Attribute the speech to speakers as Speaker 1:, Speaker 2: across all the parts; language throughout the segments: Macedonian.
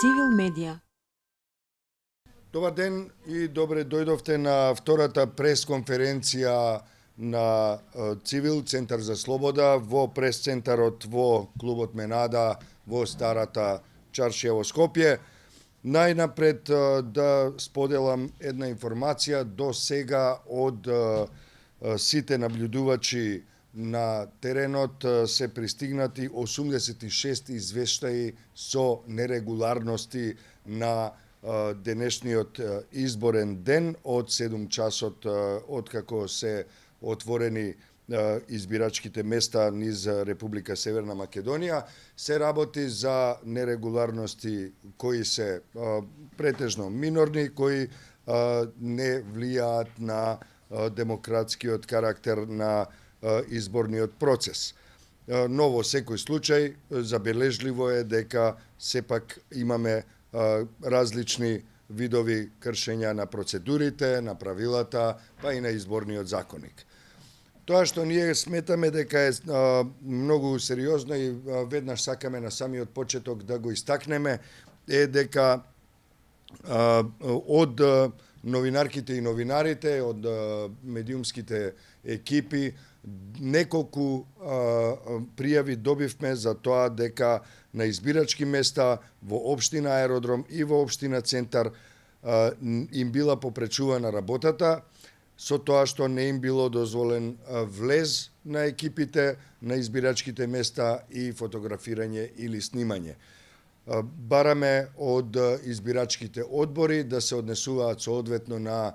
Speaker 1: Цивил медија.
Speaker 2: Добар ден и добре дојдовте на втората пресконференција на Цивил, Центар за слобода, во пресцентарот во клубот Менада во старата чаршија во Скопје. Најнапред да споделам една информација. До сега од сите наблюдувачи на теренот се пристигнати 86 извештаи со нерегуларности на денешниот изборен ден од 7 часот откако се отворени избирачките места низ Република Северна Македонија. Се работи за нерегуларности кои се претежно минорни, кои не влијаат на демократскиот карактер на изборниот процес. Но во секој случај забележливо е дека сепак имаме различни видови кршења на процедурите, на правилата, па и на изборниот законник. Тоа што ние сметаме дека е многу сериозно и веднаш сакаме на самиот почеток да го истакнеме е дека од новинарките и новинарите, од медиумските екипи, неколку пријави добивме за тоа дека на избирачки места во општина Аеродром и во општина Центар им била попречувана работата, со тоа што не им било дозволен влез на екипите на избирачките места и фотографирање или снимање. Бараме од избирачките одбори да се однесуваат соодветно на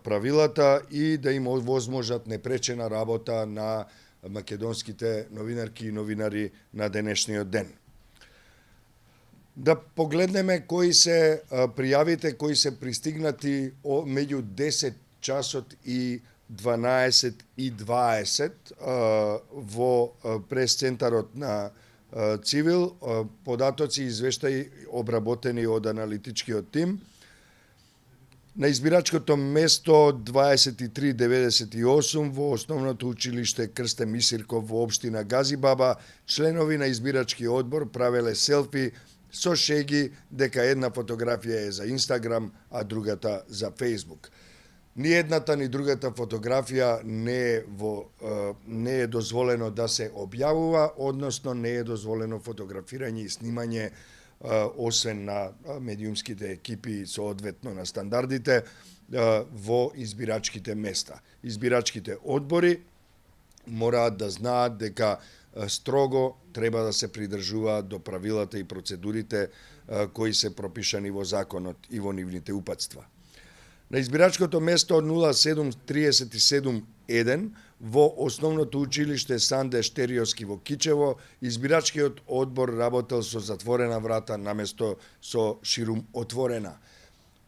Speaker 2: правилата и да им овозможат непречена работа на македонските новинарки и новинари на денешниот ден. Да погледнеме кои се пријавите кои се пристигнати меѓу 10 часот и 12:20 во пресцентарот на Цивил, податоци и извештаи обработени од аналитичкиот тим. На избирачкото место 2398 во основното училиште Крсте Мисирков во општина Газибаба, членови на избирачки одбор правеле селфи со шеги дека една фотографија е за Инстаграм, а другата за Фејсбук. Ни едната ни другата фотографија не е дозволено да се објавува, односно не е дозволено фотографирање и снимање освен на медиумските екипи соодветно на стандардите во избирачките места. Избирачките одбори мораат да знаат дека строго треба да се придржуваат до правилата и процедурите кои се пропишани во законот и во нивните упатства. На избирачкото место 07371 во основното училиште Санде Штериоски во Кичево, избирачкиот одбор работел со затворена врата наместо со ширум отворена.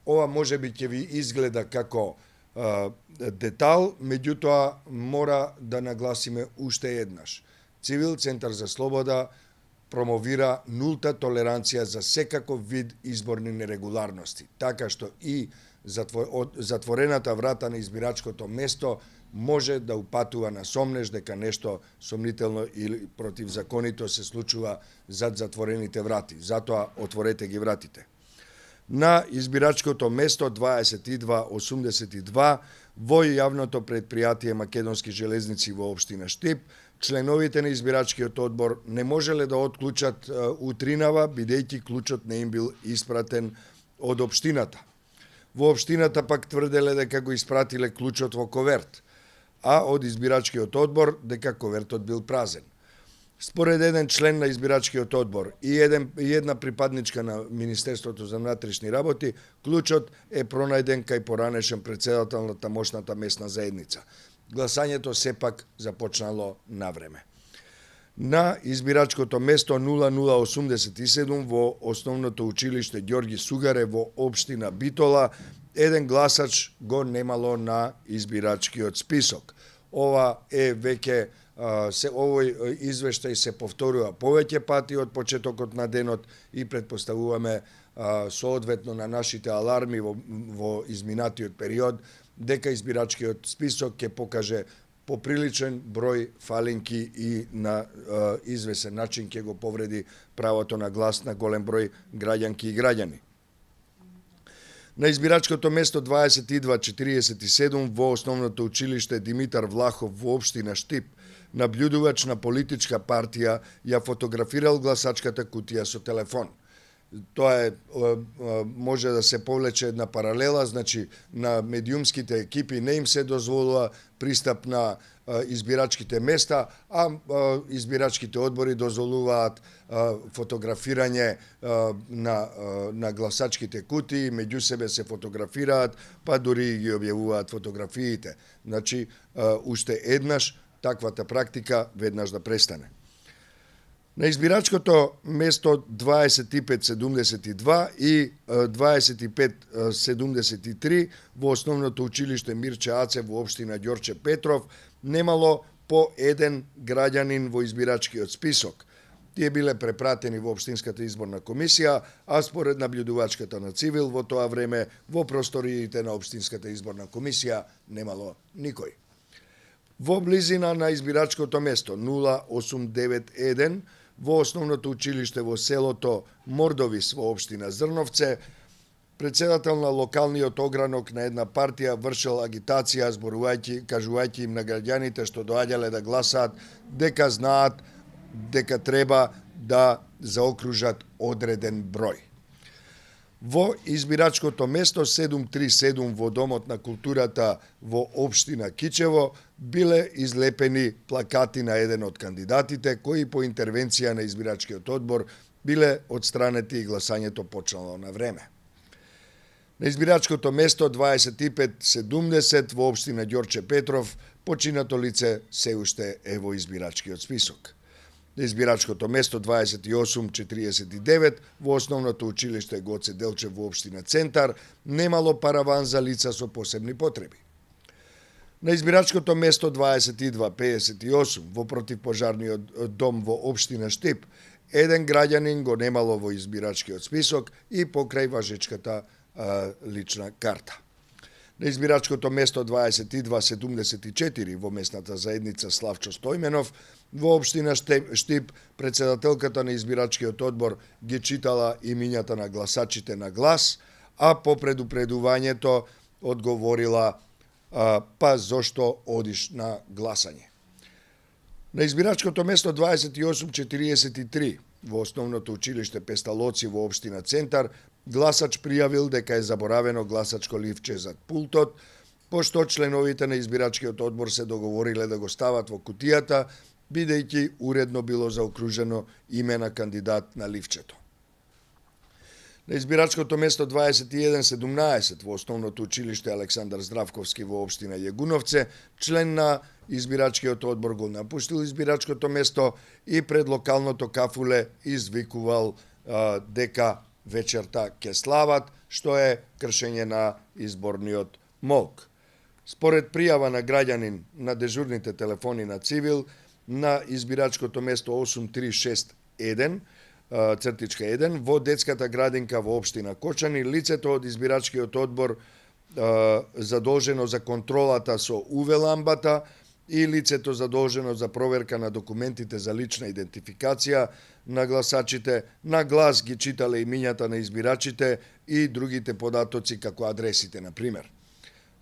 Speaker 2: Ова можеби ќе ви изгледа како детал, меѓутоа мора да нагласиме уште еднаш. Цивил, Центар за слобода, промовира нулта толеранција за секаков вид изборни нерегуларности, така што и затворената врата на избирачкото место може да упатува на сомнеш дека нешто сомнително или противзаконито се случува зад затворените врати. Затоа отворете ги вратите. На избирачкото место 2282 во јавното предпријатие Македонски железници во општина Штип, членовите на избирачкиот одбор не можеле да отклучат утринава, бидејќи клучот не им бил испратен од општината. Во општината пак тврделе дека го испратиле клучот во коверт, а од избирачкиот одбор дека ковертот бил празен. Според еден член на избирачкиот одбор и една припадничка на Министерството за внатрешни работи, клучот е пронајден кај поранешен председател на тамошната местна заедница. Гласањето сепак започнало на време. На избирачкото место 0087 во основното училиште Ѓорги Сугаре во општина Битола, еден гласач го немало на избирачкиот список. Ова е веќе овој извештај се повторува повеќе пати од почетокот на денот и претпоставуваме соодветно на нашите аларми во изминатиот период дека избирачкиот список ќе покаже поприличен број фалинки и на извесен начин ќе го повреди правото на глас на голем број граѓанки и граѓани. На избирачкото место 2247 во основното училиште Димитар Влахов во општина Штип, наблюдувач на политичка партија ја фотографирал гласачката кутија со телефон. Тоа може да се повлече една паралела, значи на медиумските екипи не им се дозволува пристап на избирачките места, а избирачките одбори дозволуваат фотографирање на гласачките кутии, меѓу себе се фотографираат, па дури ги објавуваат фотографиите. Значи, уште еднаш таквата практика веднаш да престане. На избирачкото место 2572 и 2573 во основното училиште Мирче Аце во општина Ѓорче Петров немало по еден граѓанин во избирачкиот список. Тие биле препратени во општинската изборна комисија, а според наблюдувачката на Цивил во тоа време во просториите на општинската изборна комисија немало никој. Во близина на избирачкото место 0891 во основното училиште во селото Мордовис во општина Зрновце, председател на локалниот огранок на една партија вршел агитација, кажувајќи им на граѓаните што доаѓале да гласаат, дека знаат дека треба да заокружат одреден број. Во избирачкото место 737 во Домот на културата во општина Кичево биле излепени плакати на еден од кандидатите кои по интервенција на избирачкиот одбор биле отстранети и гласањето почнало на време. На избирачкото место 2570 во општина Ѓорче Петров починато лице се уште е во избирачкиот список. На избирачкото место 2849 во основното училиште Гоце Делчев во општина Центар немало параван за лица со посебни потреби. На избирачкото место 2258 во противпожарниот дом во општина Штип еден граѓанин го немало во избирачкиот список и покрај важечката лична карта. На избирачкото место 2274 во местната заедница Славчо Стојменов во општина Штип председателката на избирачкиот одбор ги читала имињата на гласачите на глас, а по предупредувањето одговорила па зошто одиш на гласање. На избирачкото место 2843 во основното училиште Песталоци во општина Центар гласач пријавил дека е заборавено гласачко ливче зад пултот, пошто членовите на избирачкиот одбор се договориле да го стават во кутијата, бидејќи уредно било заокружено име на кандидат на ливчето. На избирачкото место 2117 во основното училиште Александар Здравковски во општина Јегуновце, член на избирачкиот одбор го напуштил избирачкото место и пред локалното кафуле извикувал дека вечерта ке слават, што е кршење на изборниот молк. Според пријава на граѓанин на дежурните телефони на Цивил, на избирачкото место 8361 1 во детската градинка во општина Кочани, лицето од избирачкиот одбор задолжено за контролата со УВ ламбата и лицето задолжено за проверка на документите за лична идентификација на гласачите, на глас ги читале имињата на избирачите и другите податоци како адресите, на пример.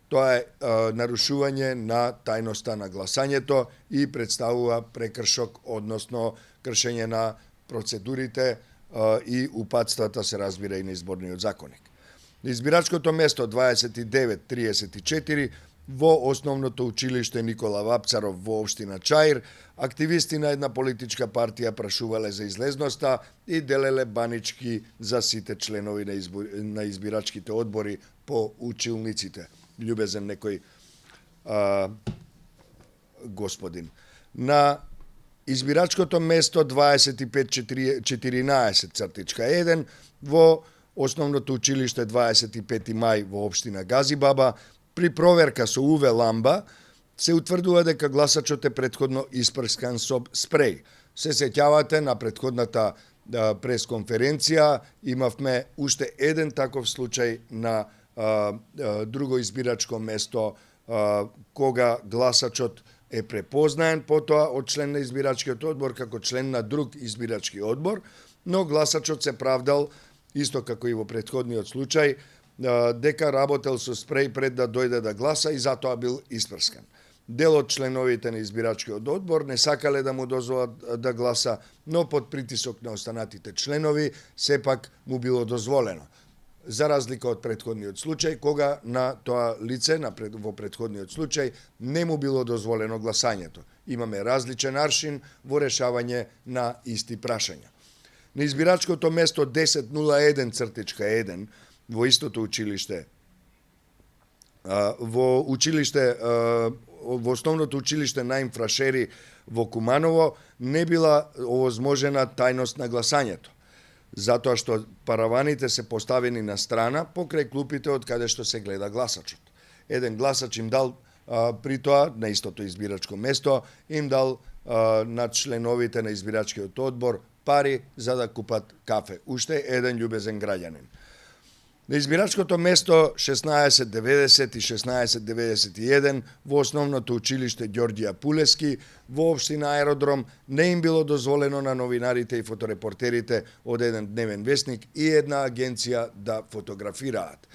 Speaker 2: Тоа е нарушување на тајноста на гласањето и представува прекршок, односно кршење на процедурите и упатствата, се разбира, и на изборниот законник. На избирачкото место 2934 во основното училиште Никола Вапцаров во општина Чаир, активисти на една политичка партија прашувале за излезноста и делеле банички за сите членови на избирачките одбори по училниците. Љубезен некој господин. На избирачкото место 2514 во основното училиште 25 мај во општина Газибаба, при проверка со УВ ламба се утврдува дека гласачот е претходно испрскан со спреј. Се сеќавате на претходната пресконференција, имавме уште еден таков случај на друго избирачко место, кога гласачот е препознаен потоа од член на избирачкиот одбор како член на друг избирачки одбор, но гласачот се правдал, исто како и во претходниот случај, дека работел со спреј пред да дојде да гласа и затоа бил испрскан. Дел од членовите на избирачкиот одбор не сакале да му дозволат да гласа, но под притисок на останатите членови сепак му било дозволено. За разлика од претходниот случај, кога на тоа лице, во претходниот случај, не му било дозволено гласањето. Имаме различен аршин во решавање на исти прашања. На избирачкото место 1001-1 во истото училиште, во основното училиште на Фрашери во Куманово, не била овозможена тајност на гласањето, затоа што параваните се поставени на страна покрај клупите од каде што се гледа гласачот. Еден гласач им дал при тоа на истото избирачко место, им дал на членовите на избирачкиот одбор пари за да купат кафе. Уште еден љубезен граѓанин. На избирачкото место 1690 и 1691 во основното училиште Ѓорѓија Пулески во општина Аеродром не им било дозволено на новинарите и фоторепортерите од еден дневен весник и една агенција да фотографираат.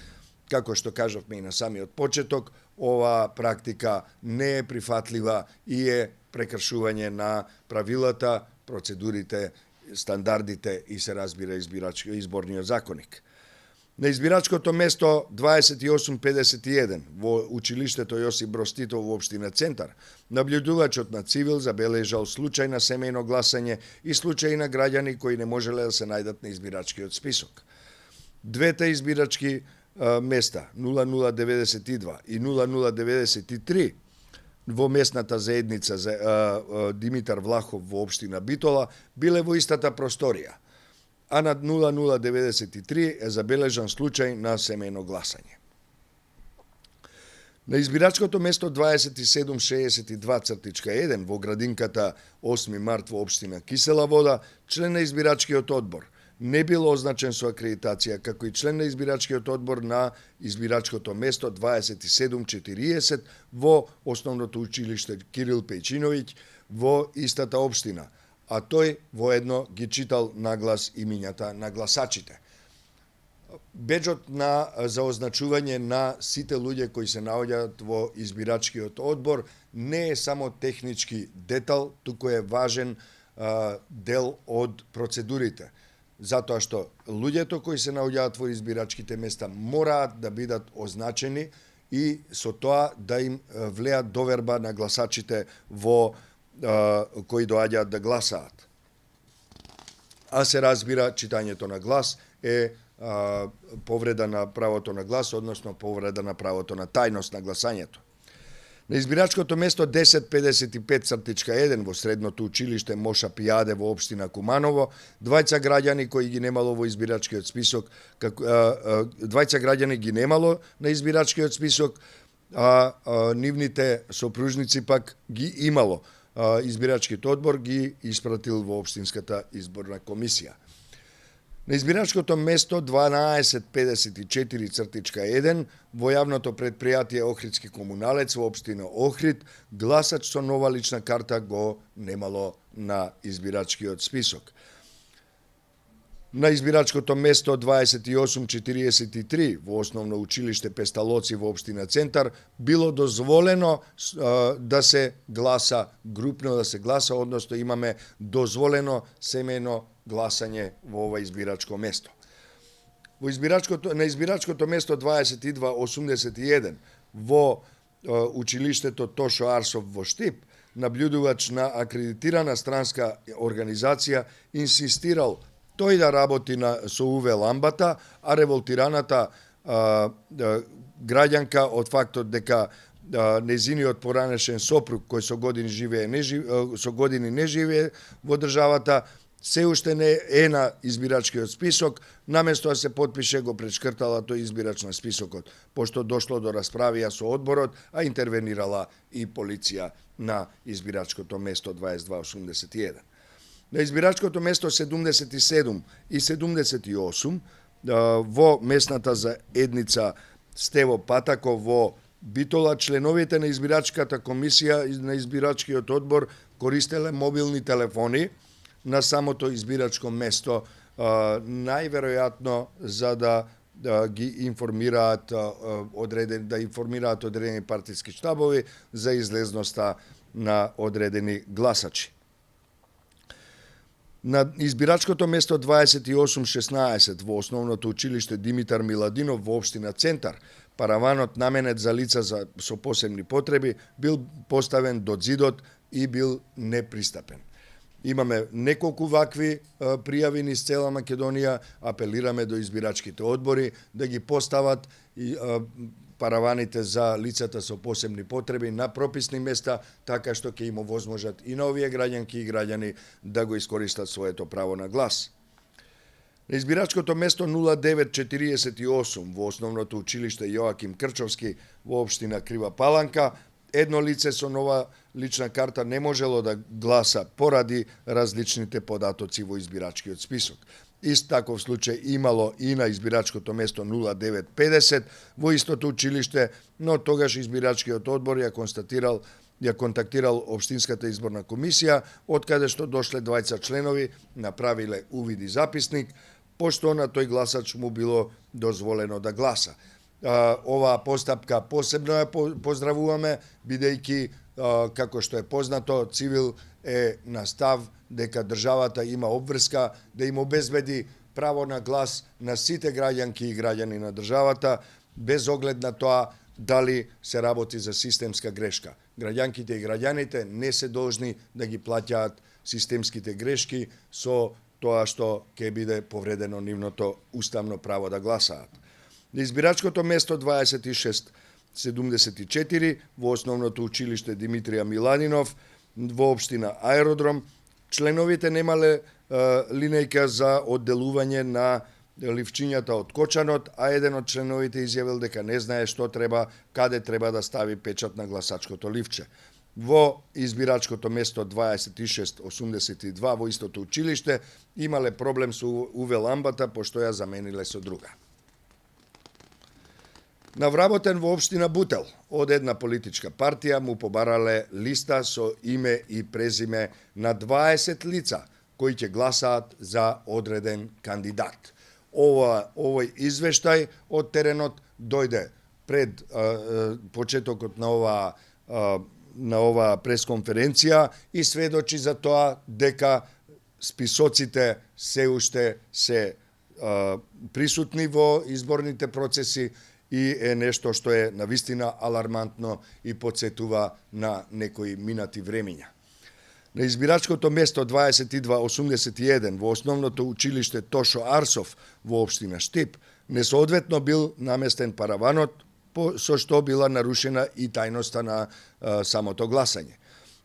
Speaker 2: Како што кажавме и на самиот почеток, оваа практика не е прифатлива и е прекршување на правилата, процедурите, стандардите и се разбира изборниот законник. На избирачкото место 2851 во училиштето Јосип Брз Титов во општина Центар, наблюдувачот на Цивил забележал случај на семејно гласање и случаи на граѓани кои не можеле да се најдат на избирачкиот список. Двете избирачки места 0092 и 0093 во местната заедница за Димитар Влахов во општина Битола биле во истата просторија, а над 0093 е забележан случај на семејно гласање. На избирачкото место 2762-1 во градинката 8 март во општина Кисела Вода, член на избирачкиот одбор не бил означен со акредитација, како и член на избирачкиот одбор на избирачкото место 2740 во основното училиште Кирил Пејчиновиќ во истата општина, а тој воедно ги читал наглас имињата на гласачите. Беџот за означување на сите луѓе кои се наоѓаат во избирачкиот одбор не е само технички детал, туку е важен дел од процедурите. Затоа што луѓето кои се наоѓаат во избирачките места мораат да бидат означени и со тоа да им влеат доверба на гласачите кои доаѓаат да гласаат. А се разбира, читањето на глас е повреда на правото на глас, односно повреда на правото на тајност на гласањето. На избирачкото место 1055-1 во средното училиште Моша Пијаде во општина Куманово, двајца граѓани кои ги немало во избирачкиот список, двајца граѓани ги немало на избирачкиот список, а нивните сопружници пак ги имало. Избирачкиот одбор ги испратил во општинската изборна комисија. На избирачкото место 1254-1 во јавното предпријатие Охридски комуналец во општина Охрид, гласач со нова лична карта го немало на избирачкиот список. На избирачкото место 2843 во основно училиште Песталоци во општина Центар било дозволено да се гласа групно, односно имаме дозволено семејно гласање во ова избирачко место. На избирачкото место 2281 во училиштето Тошо Арсов во Штип, наблюдувач на акредитирана странска организација инсистирал тој да работи со УВ ламбата, а револтираната граѓанка од фактот дека незиниот поранешен сопруг кој со години не живее во државата, се уште не е на избирачкиот список, наместо да се потпише го пречкртала тој избирач на списокот, пошто дошло до расправија со одборот, а интервенирала и полиција на избирачкото место 2281. На избирачкото место 77 и 78 во местната заедница Стево Патако во Битола членовите на избирачката комисија и на избирачкиот одбор користеле мобилни телефони на самото избирачко место, најверојатно за да ги информираат одредени партиски штабови за излезноста на одредени гласачи. На избирачкото место 2816 во основното училиште Димитар Миладинов во општина Центар, параванот наменет за лица со посебни потреби бил поставен до зидот и бил непристапен. Имаме неколку вакви пријави низ цела Македонија, апелираме до избирачките одбори да ги постават параваните за лицата со посебни потреби на прописни места, така што ќе им овозможат и на овие граѓанки и граѓани да го искористат своето право на глас. На избирачкото место 0948 во основното училиште Јоаким Крчовски во општина Крива Паланка, едно лице со нова лична карта не можело да гласа поради различните податоци во избирачкиот список. Ист таков случај имало и на избирачкото место 0950 во истото училиште, но тогаш избирачкиот одбор ја контактирал Општинската изборна комисија, од каде што дошле двајца членови, направиле увид и записник, пошто на тој гласач му било дозволено да гласа. Оваа постапка посебно ја поздравуваме, бидејќи, како што е познато, Цивил е на став дека државата има обврска да им обезбеди право на глас на сите граѓанки и граѓани на државата, без оглед на тоа дали се работи за системска грешка. Граѓанките и граѓаните не се должни да ги плаќаат системските грешки со тоа што ќе биде повредено нивното уставно право да гласаат. На избирачкото место 2674 во основното училиште Димитрија Миладинов во општина Аеродром, членовите немале линејка за одделување на ливчињата од кочанот, а еден од членовите изјавил дека не знае што треба, каде треба да стави печат на гласачкото ливче. Во избирачкото место 2682 во истото училиште имале проблем со UV ламбата, пошто ја замениле со друга. Навработен во општина Бутел, од една политичка партија му побарале листа со име и презиме на 20 лица кои ќе гласаат за одреден кандидат. Овој извештај од теренот дојде пред почетокот на оваа пресконференција и сведочи за тоа дека списоците се уште се присутни во изборните процеси и е нешто што е навистина алармантно и подсетува на некои минати времиња. На избирачкото место 2281 во основното училиште Тошо Арсов во општина Штип несоодветно бил наместен параванот, со што била нарушена и тајноста на самото гласање.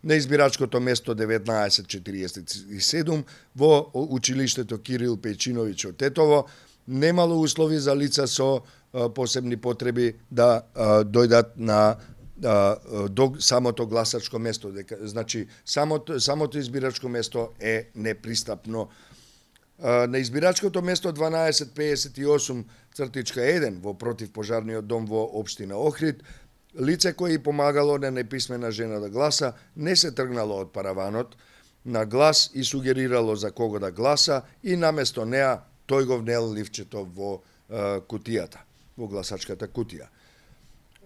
Speaker 2: На избирачкото место 1947 во училиштето Кирил Пејчиновиќ од Тетово немало услови за лица со посебни потреби да дојдат на до самото гласачко место, значи самото избирачко место е непристапно. На избирачкото место 1258-1 во противпожарниот дом во општина Охрид, лице кој помагало на неписмена жена да гласа, не се тргнало од параванот на глас и сугерирало за кого да гласа и наместо неа тој го внел ливчето во кутијата, во гласачката кутија.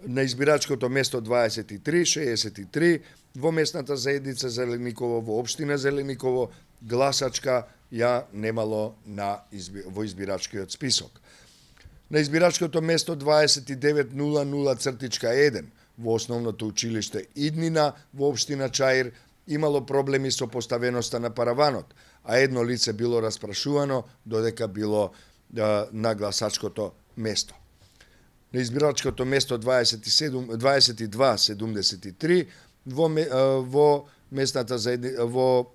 Speaker 2: На избирачкото место 2363 во местната заедница Зелениково во општина Зелениково гласачка ја немало во избирачкиот список. На избирачкото место 2900-1 во основното училиште Иднина во општина Чаир имало проблеми со поставеноста на параванот, а едно лице било распрашувано додека било на гласачкото место. На избирачкото место 2273 во местната заедница во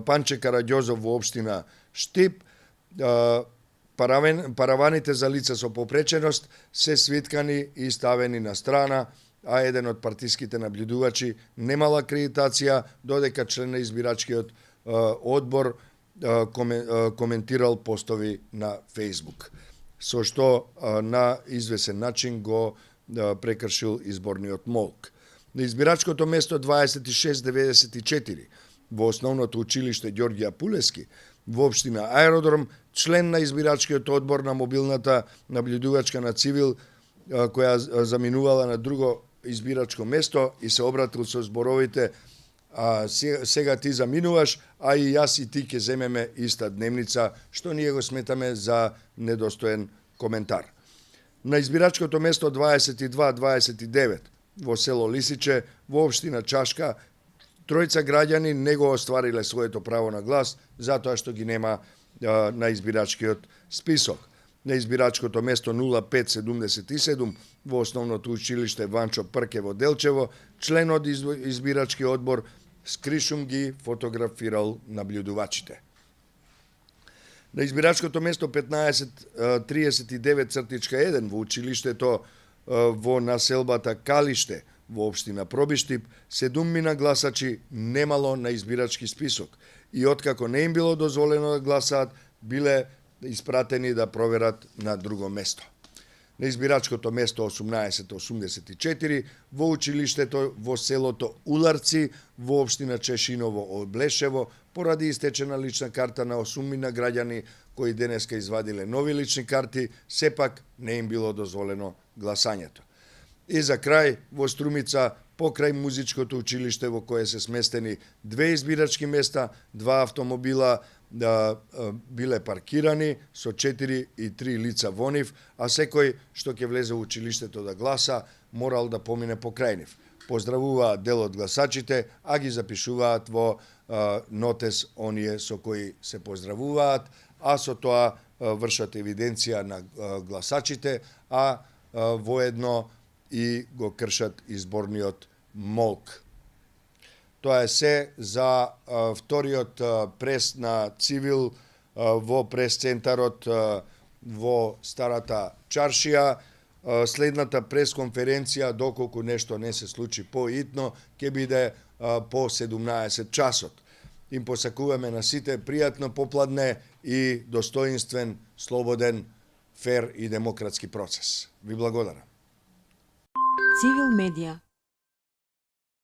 Speaker 2: Панче Караѓозов во општина Штип, параваните за лица со попреченост се свиткани и ставени на страна, а еден од партиските наблюдувачи немал акредитација, додека член на избирачкиот одбор коментирал постови на Facebook, со што на извесен начин го прекршил изборниот молк. На избирачкото место 2694 во основното училиште Ѓорѓе Апулески во општина Аеродром, член на избирачкиот одбор на мобилната наблюдувачка на Цивил која заминувала на друго избирачко место и се обратил со зборовите сега ти заминуваш, а и јас и ти ќе земеме иста дневница, што ние го сметаме за недостоен коментар. На избирачкото место 22-29 во село Лисиче, во општина Чашка, тројца граѓани не го оствариле своето право на глас, затоа што ги нема на избирачкиот список. На избирачкото место 0577 во основното училиште Ванчо Прке во Делчево, член од избирачки одбор скришум ги фотографирал наблюдувачите. На избирачкото место 1539-1 во училиштето во населбата Калиште во општина Пробиштип, 7 гласачи немало на избирачки список и откако не им било дозволено да гласаат, биле испратени да проверат на друго место. На избирачкото место 1884 во училиштето во селото Уларци во општина Чешиново Облешево, поради истечена лична карта на 8 граѓани кои денеска извадиле нови лични карти, сепак не им било дозволено гласањето. И за крај, во Струмица, покрај музичкото училиште во кое се сместени 2 избирачки места, 2 автомобила биле паркирани со 4 и 3 лица во нив, а секој што ќе влезе во училиштето да гласа, морал да помине покрај нив. Поздравуваат дел од гласачите, а ги запишуваат во нотес оние со кои се поздравуваат, а со тоа вршат евиденција на гласачите, а воедно и го кршат изборниот молк. Тоа е се за вториот прес на Цивил во прес-центарот во Старата Чаршија. Следната пресконференција, доколку нешто не се случи поитно, ќе биде по 17 часот. Им посакуваме на сите пријатно попладне и достоинствен, слободен, фер и демократски процес. Ви благодарам.
Speaker 1: Цивил медија